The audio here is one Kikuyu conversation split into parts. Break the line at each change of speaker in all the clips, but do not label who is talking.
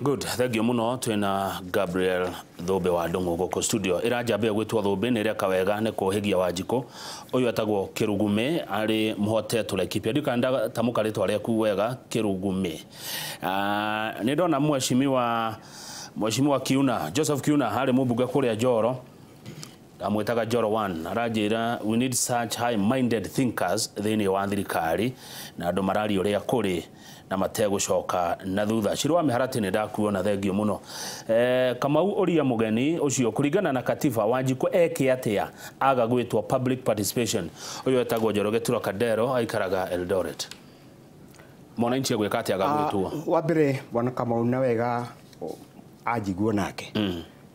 Good, thank you muno. Twina Gabriel Thumbi wa Ndung'u gũkũ studio. Ĩra njamba ĩyo gwĩtwo Thumbi nĩ ĩreka wega nĩ kũhĩgia Wanjikũ. Ũyũ etagwo Kĩrugumĩ arĩ Mũhotetwo Laikipia. Ndikana ndatamũka rĩtwa rĩaku wega, Kĩrugumĩ. Nĩ ndona mheshimiwa Kiuna, Joseph Kiuna, harĩ mũmbunge kũrĩa Njoro, amwĩtaga Njoro 1, aranjĩra we need such high minded thinkers thĩinĩ wa thirikari na andũ mararia ũrĩa kũrĩ na mategũcoka na thutha. Ciro wa Mĩharatĩ, nĩ ndakuona, thengio mũno. Kamau, ũria mũgeni ũcio, kũringana na katiba, Wanjikũ eke atĩa aga gwĩtwo public participation? Ũyũ etagwo Njoroge Trocadero, aikaraga Eldoret. Mwananchi egwĩka atĩa aga gwĩtwo?
Wa mbere, bwana Kamau, na wega anjiguo nake,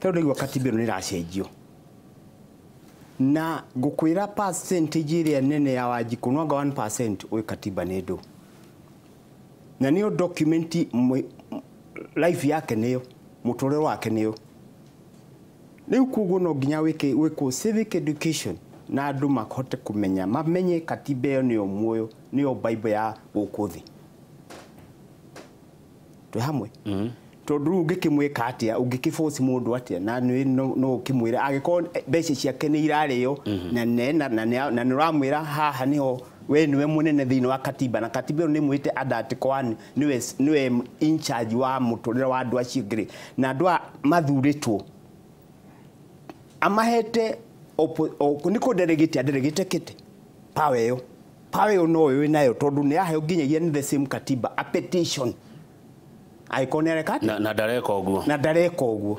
tondũ ndaigua katiba ĩno nĩ ĩracenjio na ngũkwĩra percentage ĩrĩa nene ya Wanjikũ no anga 1% ũĩ katiba nĩ ndũ na nĩyo document life yake, nĩyo mũtũrĩre wake nĩyo. Rĩu koguo no nginya wĩke wĩkwo civic education na andũ mahote kũmenya, mamenye katiba ĩyo nĩyo muoyo, nĩyo bible ya gũkũ thĩ. Twĩ hamwe? Tondũ rĩu ũngĩkĩmwĩka atĩa, ũngĩkĩforce mũndũ atĩa na nĩ no ũkĩmwĩra angĩkorwo mbeca ciake nĩ irarĩo na nena na nĩ ũramwĩra haha nĩho we nĩwe mũnene thĩinĩ wa katiba, na katiba ĩyo nĩ mwĩte under article 1 nĩwe in charge wa mũtũrĩre wa andũ acio angĩ, na andũ aya mathurĩtwo amahete nĩ kũ delegate, adelegate kĩte power ĩyo. Power ĩyo no ĩyo nayo, tondũ nĩ yaheo nginyagia nĩ the same katiba a petition angĩkorwo nĩ areka atĩa?
Na ndareka ũguo.
Na ndareka ũguo.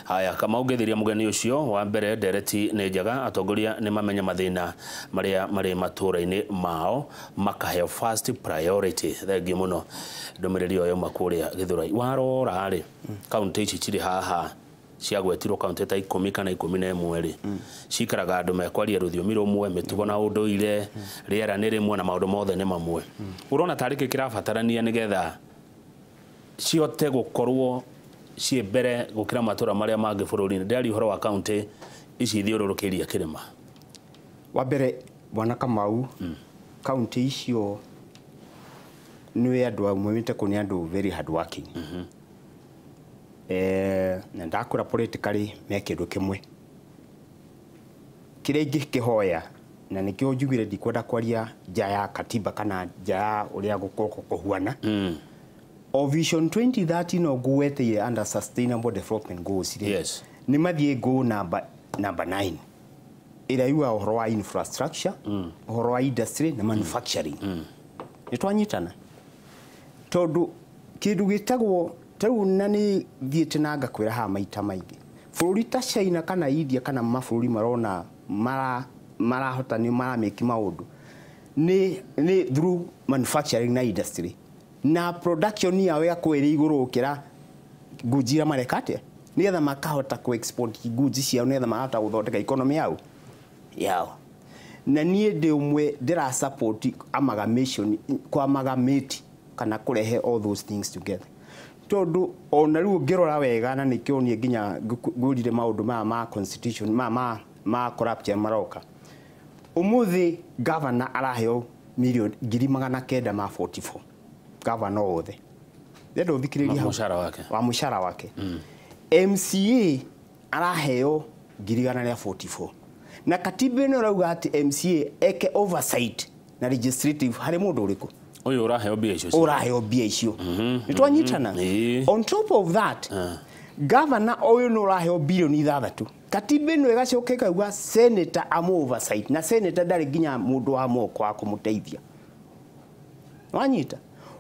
Haya, Kamau, ngĩthiria mũgeni ũcio wa mbere, ndereti nĩ njega, atongoria nĩ mamenya mathĩna marĩa marĩ matũũra-inĩ mao makaheo first priority. Thengiũ mũno, ndũmĩrĩri ĩyo yauma kũrĩa Gĩthũrai. Warora rĩ, kaunti ici cirĩ haha ciagwetirwo, kaunti ta 10 kana 11 rĩ, cikaraga andũ mekwaria rũthiomi rũmwe, mĩtugo na ũndũire, rĩera nĩ rĩmwe na maũndũ mothe nĩ mamwe. Ũrona tarĩ kĩ kĩrabatarania nĩgetha cihote gũkorwo ciĩ mbere gũkĩra matũra marĩa mangĩ bũrũri-inĩ? Ndĩraria ũhoro wa kaunti ici ithiũrũrũkĩirie kĩrĩma.
Wa mbere, bwana Kamau, kaunti icio nĩ andũ amwe kũ nĩ andũ very hard working. Na ndakũra politically me kĩndũ kĩmwe kĩrĩa ingĩkĩhoya, na nĩkĩo njugire ndikwenda kwaria nja ya katiba kana nja ya ũrĩa gũkorwo kũhuana. O Vision 2030 no ngũweteire under Sustainable Development Goals rĩ, nĩ mathiĩ goal number 9 ĩrĩa yugaga ũhoro wa infrastructure, ũhoro wa industry na manufacturing. Nĩ twanyitana, tondũ kĩndũ gĩtagwo tarĩu, na nĩ thiĩte na ngakwĩra haha maita maingĩ, bũrũri ta China kana India kana mabũrũri marona marahota nĩ maramĩki maũndũ nĩ through manufacturing na industry na production yao ĩgakorwo ĩrĩ igũrũ gũkĩra goods iria mareka atĩa, nĩgetha makahota ku export goods ciao, nĩgetha makahota gũthondeka economy yao. Na niĩ ndĩ ũmwe ndĩra support amalgamation, kwa amalgamate kana kũrehe all those things together, tondũ ona rĩu ũngĩrora wega, na nĩkĩo niĩ nginya ngũrire maũndũ maya ma constitution ma corruption maroka. Ũmũthĩ governor araheo milioni 944,000, governor wothe. Ndĩrenda ũthikĩrĩrie hau.
Mũcara wake.
Wa mũcara wake. MCA araheo 144,000, na katiba ĩno ĩrauga atĩ MCA eke oversight na legislative harĩ mũndũ ũrĩkũ?
Ũyũ ũraheo mbia icio.
Ũraheo mbia icio. Nĩ twanyitana?
Ĩĩ.
On top of that, governor ũyũ nĩ ũraheo 6 bilioni, katiba ĩno ĩgacoka ĩkauga senator amu oversight, na senator ndarĩ nginya mũndũ wa moko wa kũmũteithia. Wanyita?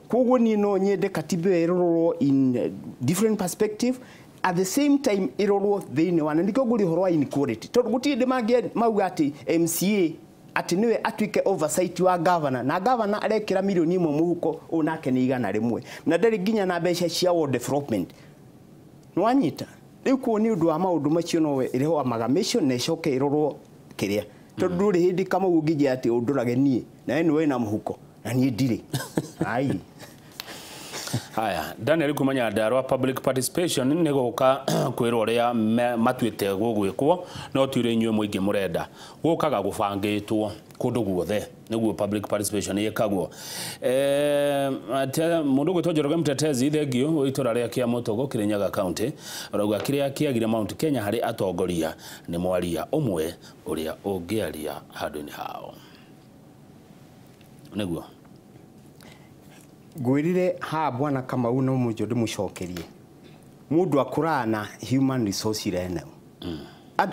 Koguo niĩ no nyende katiba ĩyo ĩrorwo in different perspective, at the same time ĩrorwo thĩinĩ wa, na nĩkĩo ngũria ũhoro wa inequality, tondũ gũtirĩ hĩndĩ mangĩ mauga atĩ MCA atĩ nĩwe atuĩke oversight wa governor, na governor arekĩra 1 milioni mũhuko, ũyũ nake nĩ 100, na ndarĩ nginya na mbeca cia ward development. Nĩwanyita? Rĩu kuo nĩ ũndũ wa maũndũ macio no ĩreho amalgamation na ĩcoke ĩrorwo kĩrĩa, tondũ ndũrĩ hĩndĩ Kamau ũngĩnjĩra atĩ ũndũrage niĩ na we nĩwe wĩna mũhuko na niĩ ndirĩ ai.
Haya, Daniel kuma Nyandarua, public participation nĩ gũka kwĩrwo ũrĩa matuĩte gũgwĩkwo, no ti ũrĩa inyuĩ mũingĩ mũrenda. Gũkaga gũbangĩtwo kũndũ guothe nĩguo public participation ĩkagwo. Mundu gwitwo Njoroge Mtetezi thengio itura ria kia Mutogo Kirinyaga County arauga kiria kiagire Mount Kenya hari atongoria ni mwaria umwe uria ungiaria handu-ini hao. Niguo
ngwirire ha bwana Kamau no mujo ndimucokerie mundu akuraga na human resource ire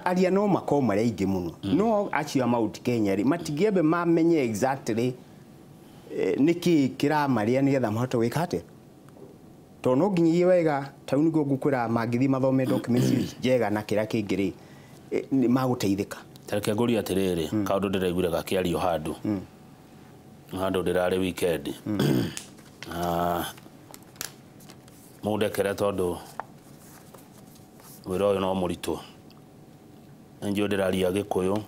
aria no makorwo marĩ aingĩ mũno no acio a Mount Kenya rĩ matingĩambe mamenye exactly nĩkĩ kĩramarĩa nĩgetha mahote gwĩka atĩa tondũ no nginyagia wega tau nĩguo ngũkwĩra mangĩthiĩ mathome documents njega na kĩrĩa kĩngĩ rĩ nĩ magũteithĩka.
Tareke ngũrie atĩrĩrĩ kaũndũ ndĩraiguire gakĩario handũ handũ ndĩrarĩ weekend mũndekere tondũ wĩra ũyũ no mũritũ. Nĩnjũĩ ndĩraria Gĩkũyũ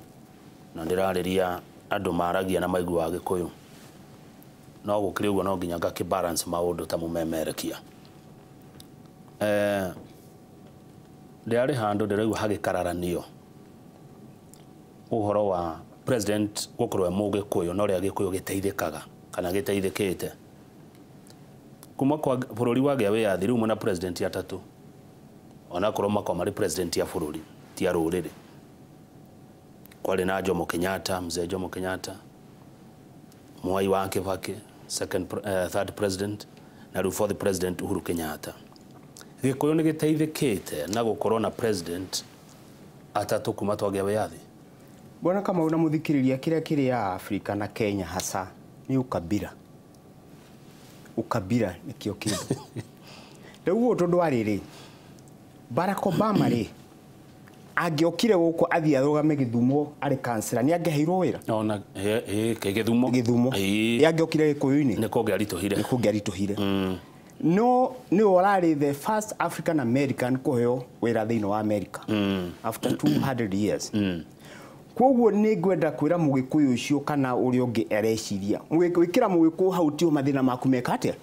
na ndĩrarĩria andũ maragia na maiguaga Gĩkũyũ no gũkĩrĩ ũguo no nginya ngakĩ balance maũndũ ta mũmemerekia. Ndĩrarĩ handũ ndĩraigua hagĩkararanio ũhoro wa president gũkorwo e Mũgĩkũyũ na ũrĩa Gĩkũyũ gĩteithĩkaga kana gĩteithĩkĩte kuma kwa bũrũri wagĩa wĩyathi rĩu mwĩna president atatũ onakorwo makorwo marĩ president ya bũrũri ti a rũrĩrĩ. Kwarĩ na Jomo Kenyatta, mzee Jomo Kenyatta, Mwai wa Kibaki, third president, na rĩu fourth president Uhuru Kenyatta. Gĩkũyũ nĩ gĩteithĩkĩte na gũkorwo na president atatũ kuma twagĩa wĩyathi.
Bwana Kamau na mũthikĩrĩria kĩrĩa kĩrĩ ya Afrika na Kenya hasa nĩ ukabira. Ukabira nĩkĩo kĩndũ. Rĩu ũũ tondũ wa rĩrĩ Barack Obama rĩ angĩokire gũkũ athiĩ arũgame Gĩthumo arĩ kansela nĩ angĩheirwo wĩra?
Ona Gĩthumo.
Gĩthumo. Ĩ angĩokire Gĩkũyũ-inĩ
nĩ kũngĩaritũhire.
Nĩ kũngĩaritũhire. No nĩwe ũrarĩ the first African American kũheo wĩra thĩinĩ wa America after 200 years. Koguo nĩ ngwenda kwĩra Mũgĩkũyũ ũcio kana ũrĩa ũngĩ areciria gwĩkĩra Mũgĩkũyũ hau tio mathĩna maku meka atĩa?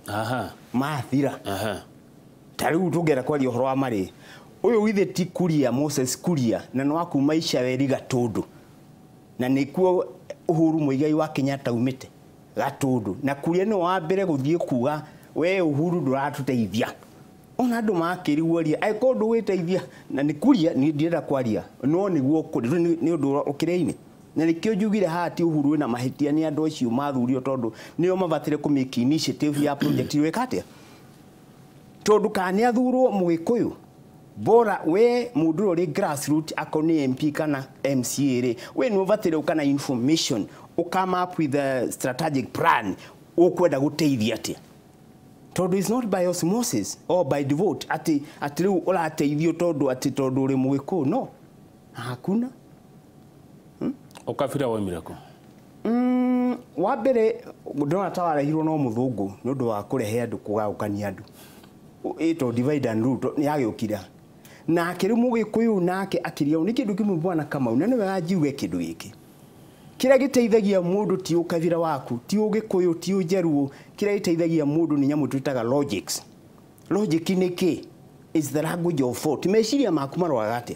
Aha.
Mathira.
Aha.
Ta rĩu tũngĩenda kwaria ũhoro wa marĩ ũyũ githĩ ti Kuria, Moses Kuria, na nĩ wa kuma Icaweri Gatũndũ na nĩkuo Uhuru Muigai wa Kenyatta umĩte Gatũndũ, na Kuria nĩwe wa mbere gũthiĩ kuga we Uhuru ndũratũteithia. Ona andũ makĩrigwo ria angĩkorwo ndũgwĩteithia na nĩ Kuria niĩ ndirenda kwaria no nĩguo kũrĩ nĩ ũndũ ũkĩrĩ-inĩ na nĩkĩo njugire haha ti Uhuru wĩna mahĩtia nĩ andũ acio mathurio tondũ nĩo mabatire kũ make initiative ya project ĩrĩa atĩa tondũ kana nĩ athurwo Mũgĩkũyũ bora we mũndũ ũrĩ grassroot akorwo nĩ MP kana MCA rĩ we nĩ ũbatire ũka na information ũkame up with a strategic plan ũkwenda gũteithia atĩa tondũ it's not by osmosis or by devote ati ati rĩu ũrateithio tondũ ati tondũ ũrĩ Mũgĩkũyũ no hakuna.
Ũkabira waumire kũ?
Wa mbere ndona ta warehirwo no mũthũngũ nĩ ũndũ wa kũrehe andũ kũgayũkania andũ ĩtwo divide and rule nĩ yagĩũkire nake rĩu Mũgĩkũyũ nake akĩria nĩ kĩndũ kĩmwe bwana Kamau na nĩ wega njiuge kĩndũ gĩkĩ kĩrĩa gĩteithagia mũndũ ti ũkabira waku ti ũgĩkũyũ ti ũnjaruo kĩrĩa gĩteithagia mũndũ nĩ nyamũ twĩtaga logics. Logic nĩ kĩ? Is the language of thought. Meciria maku maroraga atĩa?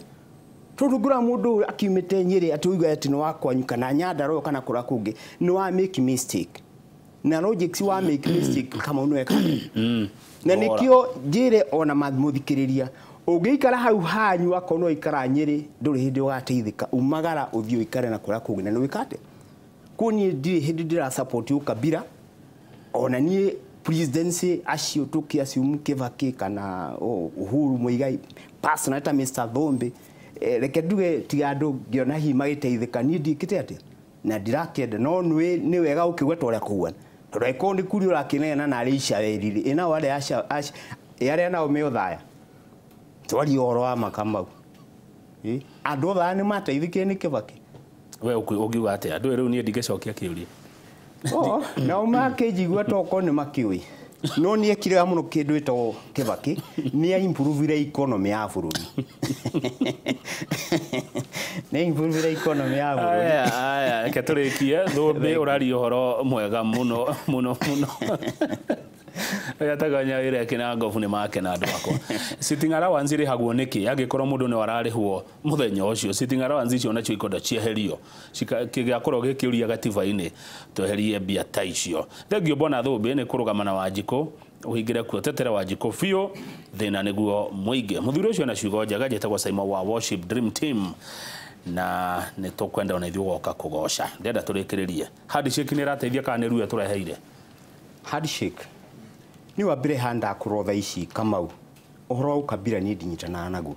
Tondũ ngũra mũndũ akiumĩte Nyĩrĩ atĩ ũigue atĩ nĩ wa kwanyu kana Nyandarua kana kũrĩa kũngĩ nĩ wa make mistake na logics wa make mistake Kamau nĩ weka na nĩkĩo njĩre ona mũthikĩrĩria ũngĩikara hau hanyu akorwo no ikara Nyĩrĩ ndũrĩ hĩndĩ ũgateithĩka umagara ũthiĩ ũikare na kũrĩa kũngĩ na nĩ wĩka atĩa? Kũu niĩ ndirĩ hĩndĩ ndĩra support ũkabira ona niĩ presidency acio tũkĩ assume Kibaki kana Uhuru Muigai personal ta Mr. Thumbi reke nduge tiga andũ ngĩona hihi magĩteithĩka niĩ ndiĩkĩte atĩa na ndirakĩenda no nĩ wega ũkĩgweta ũrĩa kũguana tondũ angĩkorwo nĩ Kuria ũrakĩneana na arĩa Icaweri rĩ ĩ nao arĩa nao me Othaya twarie ũhoro wa ma Kamau andũ Othaya nĩ mateithĩkire nĩ Kibaki.
We ũngiuga atĩa andũ rĩu niĩ ndingĩcokia kĩũria
nao makĩnjigua tokorwo nĩ makĩũĩ no nĩ ekire mũno kĩndũ ĩtagwo Kibaki nĩ aimprovire economy ya bũrũri nĩ aimprovire economy ya bũrũri.
Aya reke tũrĩkie Thũmbĩ ũraria ũhoro mwega mũno mũno mũno. Yataga nyawira kina ngobu ni make na andu akwa. Sitting allowance irihagwo niki angikorwo mundu ni ararihwo muthenya ucio sitting allowance icio nacio ikonda cieherio kigakorwo gikiuria gatiba-ini tweherie mbia ta icio. Thengio Bwana Thumbi ni kurugama na Wanjikũ uhingire kuo tetere Wanjikũ biũ thina niguo muingi. Muthuri ucio na ciugo njega njĩtagwo Simon wa Worship Dream Team na nĩ tũkwenda ona ithuĩ ũgoka kũgoca. Ndĩrenda tũrĩkĩrĩrie. Handshake nĩ ĩrateithia kana nĩ ruo tũreheire?
Handshake ni wambire handa kurotha ici Kamau uhoro wa ukabira ni ndinyitanaga naguo.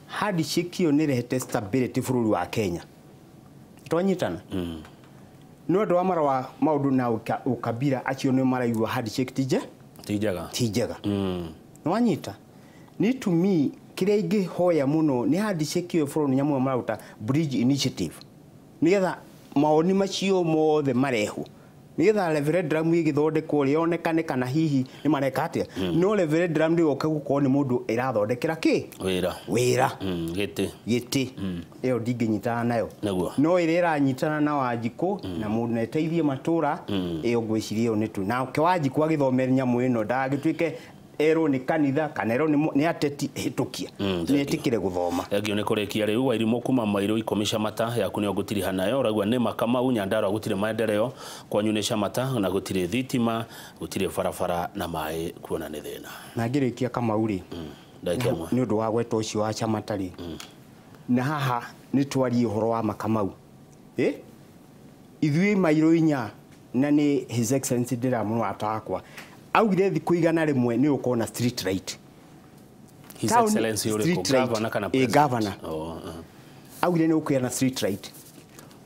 Handshake iyo nĩ ĩrehete stability bũrũri wa Kenya. Twanyitana nĩ ũndũ wa marwa maũndũ na ukabira acio nĩ maraigua handshake ti njega ti njega. Nĩ wanyita ni to me kĩrĩa ingĩhoya mũno nĩ handshake iyo bũrũri nyamũ marauta bridge initiative nĩgetha maoni macio mothe marehwo nĩgetha referendum ĩgĩthondekwo rĩonekane kana hihi nĩ mareka atĩa. No referendum ndĩgoke gũkorwo nĩ mũndũ ĩrathondekera kĩ
wĩra
wĩra
gĩtĩ
gĩtĩ ĩyo ndingĩnyitana nayo no ĩrĩa ĩranyitana na Wanjikũ na mũndũ na ĩteithie matũra ĩyo ngwĩciria ĩyo nĩ tu nake Wanjikũ agĩthomera nyamũ ĩno ndagagĩtuĩke erwo nĩ kanitha kana erwo nĩ ateti hĩtũkia nĩ etĩkĩre gũthoma.
Thengio nĩ kũrĩkia rĩu Wairimũ kuma Mairũ 10 Camata yaku nĩyo ngũtiriha nayo ũraigua nĩ Makamau Nyandarua gũtirĩ maendeleo kwanyu nĩ Camata na gũtirĩ thitima gũtirĩ barabara na maĩ kuona nĩ thĩna.
Na ngĩrĩkia Kamau rĩ
ndagĩka ĩmwe
nĩ ũndũ wa gweta ũcio wa Camata rĩ na haha nĩ twarie ũhoro wa Makamau ithuĩ Mairũ 4 na nĩ His Excellency ndĩramũrata wakwa augire thikũ 100 nĩ ũkorwo na street light.
His Excellency ũrĩkũ governor kana president?
Governor. Augire nĩ ũkũgĩa na street light.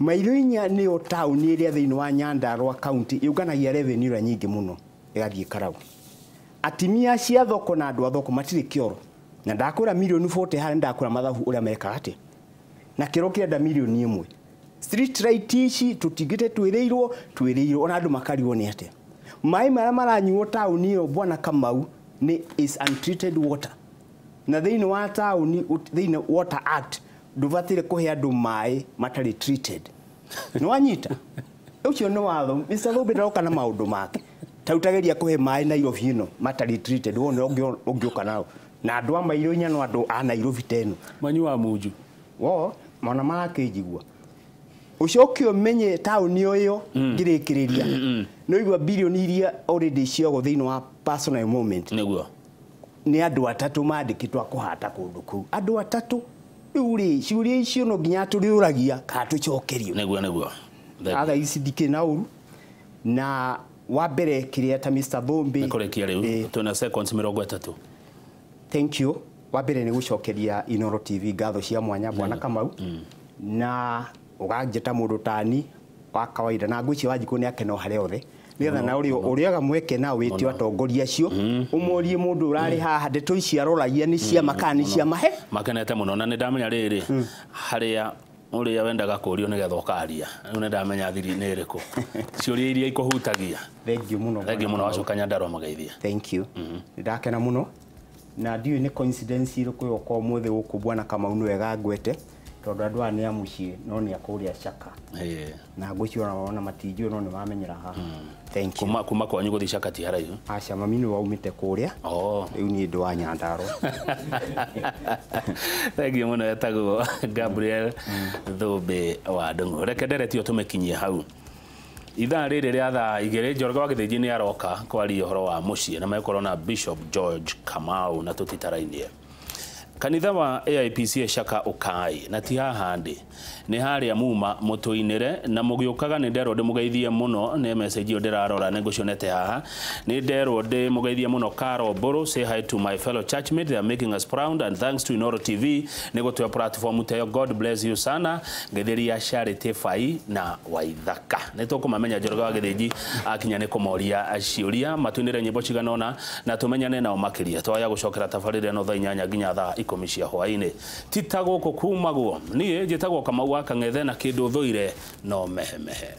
Mairũ 4 nĩyo taũni ĩrĩa thĩinĩ wa Nyandarua county yũnganagia revenue ĩrĩa nyingĩ mũno ĩgathiĩ Karau. Atimia cia thoko na andũ a thoko matirĩ kĩoro na ndakwĩra mirioni 40 harĩa ndakwĩra mathabu ũrĩa mekaga atĩa na kĩoro kĩrenda mirioni 1. Street light ici tũtingĩte twĩrĩirwo ona andũ makarigwo nĩ atĩa. Maĩ marĩa maranyuo taũni ĩyo Bwana Kamau nĩ is untreated water na thĩinĩ wa taũni thĩinĩ Water Act ndũbataire kũhe andũ maĩ matarĩ treated. Nĩ wanyita ũcio nĩ watho. Mr. Thumbi ndaroka na maũndũ make ta utageria kũhe maĩ Nairobi ĩno matarĩ treated wone ũngĩũka nao na andũ a Mairũ 4 no andũ a Nairobi ta ĩno
manyua munju
wo mona marakĩnjigua ucoke umenye taũni ĩyo ngĩrĩkĩrĩria nĩ ũigua bilioni iria already ciogwo thĩinĩ wa personal moment
nĩguo
nĩ andũ atatũ mandĩkĩtwo a kũhata kũndũ kũu andũ atatũ rĩu rĩ ciũria icio no nginya tũrĩũragia kana tũcokerio
nĩguo nĩguo
atha ici ndikĩ na ũru na wa mbere kĩrĩa ta Mr. Thumbi
kũrĩkia rĩu twĩna seconds 30.
Thank you. Wa mbere nĩ gũcokeria Inoro TV ngatho cia mwanya Bwana Kamau na ũganjĩta mũndũ tani wa kawaida na ngwĩciria Wanjikũ nĩ akena harĩa othe nĩgetha na ũrĩaga mweke na wĩtio atongoria acio ũmorie mũndũ ũrarĩ haha ndeto ici aroragia nĩ ciama kana nĩ ciama he
makenete mũno na nĩ ndamenya rĩrĩ harĩa ũrĩa wendaga kũrio nĩgetha ũkaria rĩu nĩ ndamenya thiri nĩ ĩrĩkũ ciũria iria ikũhutagia.
Thengiũ mũno.
Thengiũ mũno wacoka Nyandarua magaithia.
Thank you. Nĩ ndakena mũno na ndiũĩ nĩ coincidence ĩrĩkũ yoka ũmũthĩ gũkũ Bwana Kamau nĩ wega ngwete tondũ andũ aya nĩ a mũciĩ no nĩ a kũrĩa Caka na ngwĩciria ona ona matinjũĩ no nĩ mamenyera haha. Thank you.
Kuma kwanyu gũthiĩ Caka ti haraihu?
Aca mami nĩ waumĩte kũrĩa rĩu niĩ ndĩ wa Nyandarua.
Thengiũ mũno etagwo Gabriel Thumbi wa Ndung'u. Reke nderetio tũmĩkinyie hau ithaa rĩrĩ rĩa thaa 2 Njoroge wa Gĩthĩnji nĩ aroka kwaria ũhoro wa mũciĩ na megũkorwo na Bishop George Kamau na tũtitarainie. Kanitha wa AIPC Caka ũkai na ti haha ndĩ nĩ harĩa muma mũtũinĩre na mũgĩũkaga nĩ nderwo ndĩmũgeithie mũno nĩ message ĩyo ndĩrarora nĩ ngũcionete haha nĩ nderwo ndĩmũgeithie mũno Carol Mburu. Say hi to my fellow churchmates, they are making us proud and thanks to Inoro TV nĩ gũtũhe platform ta ĩyo. God bless you sana. Ngetheria Charity Fai na Waithaka nĩ tũkũmamenya Njoroge wa Gĩthĩnji akinya nĩ kũmoria ciũria matũinĩre nyĩmbo cigana ũna na tũmenyane nao makĩria twaya gũcokera tabarĩra ĩno thaa 8 nginya thaa 10 cia hwaĩ-inĩ tita gũkũ kumagwo niĩ njĩtagwo Kamau wa Kang'ethe na kĩndũ thũire no mehemehe.